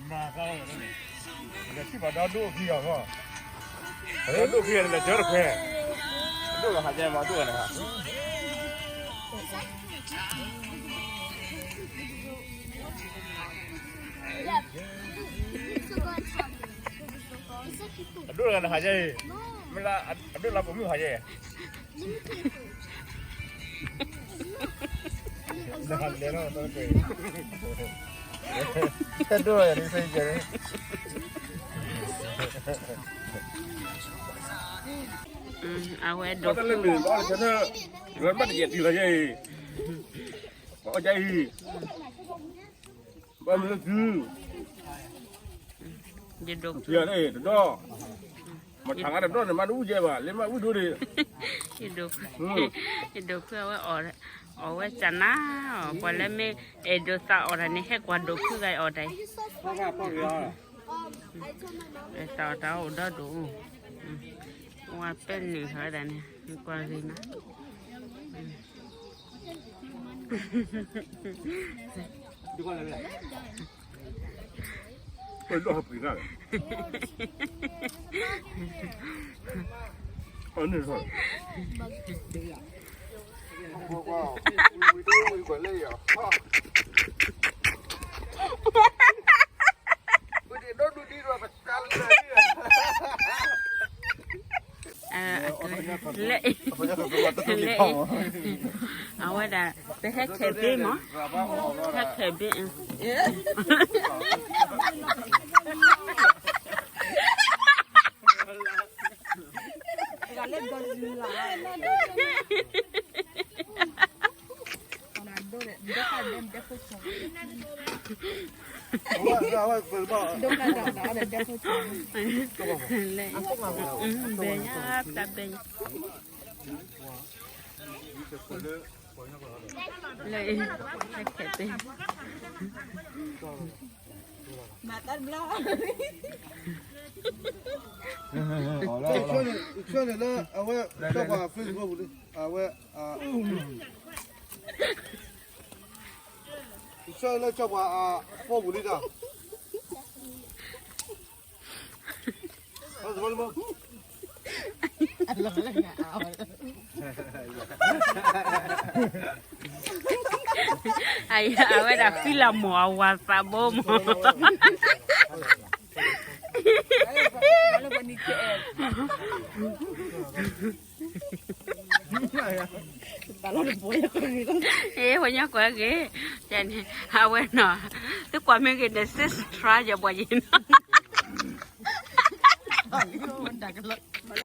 လဲၤထံၣ်ပှၤဒီဒိၣ်ခံဂၤမး, ဒီဒိၣ်ခံဂၤန့ၣ် လဲၤကၢတခွဲ, ဒိၣ်လီၤဟးကဲမး ဒိၣ်လီၤန့ၣ်, အဒိၣ်လီၤန့ၣ်ဟးကဲအံၤ, မ့ၢ်လၢအဒိၣ်လီၤပမုၣ်ဟးကဲအံၤ အဝဲဒိး ဘၣ်တယဲၢ်တုၤလီၤယဲအံၤ, ဘၣ်အီၣ်ယဲအံၤ, ဘၣ်မနုၤသု, ယဒိး တဒီၣ်, မ့ၢ်ထါဂၤတဒီၣ်န့ၣ် မၤတအိၣ်ယဲဘၣ်, လၢမၤဝံၣ်ဒိၣ်န့ၣ်, ယဒိးဖု, ယဒိးဖုအဝဲအီၣ်, အီၣ်ဝဲစၢ်နၤ, ပှၤလၢမ့ၢ်အဲၣ်ဒိးသးအီၣ်တၢ်န့ၣ် ဟဲကွၢ်ဒိးဖုဂၤအီၣ်တၢ်အံၤ, သးအီၣ်တၢ်အိၣ်ဒီဒိၣ်, ဝဲပဲနုာ်ထီၣ်ဝဲဒၣ်န့ၣ် ကွၢ်ဂ့ၤမး လၢအံၤ, လၢအံၤ, အဝဲဒၣ် ပဟဲခဲးဘ့မး, ဟဲခဲးဘ့, လၢအံၤ, ဘဲညါ, တၢ်ဘဲညါ, လၢအံၤ, ဟဲခဲးဘ့ ယဆၢန့ၣ်လၢအဝဲ ကၠီပှၤ Facebook ပူၤလံ, အဝဲ, ယဆၢလၢကၠီပှၤအ phone ပူၤလံတၢ်, အဝဲဒၣ်ဃံလၤမိၢ်အဝၤသးဘိမး အ့ ပှၤညီကွၢ်ဂ့ၤ, န့ၣ် အဝဲနီၤ, သုကွၢ်မ့ၢ်ဂ့ၤန့ၣ် subscribe ယပှၤယံၤနီၤ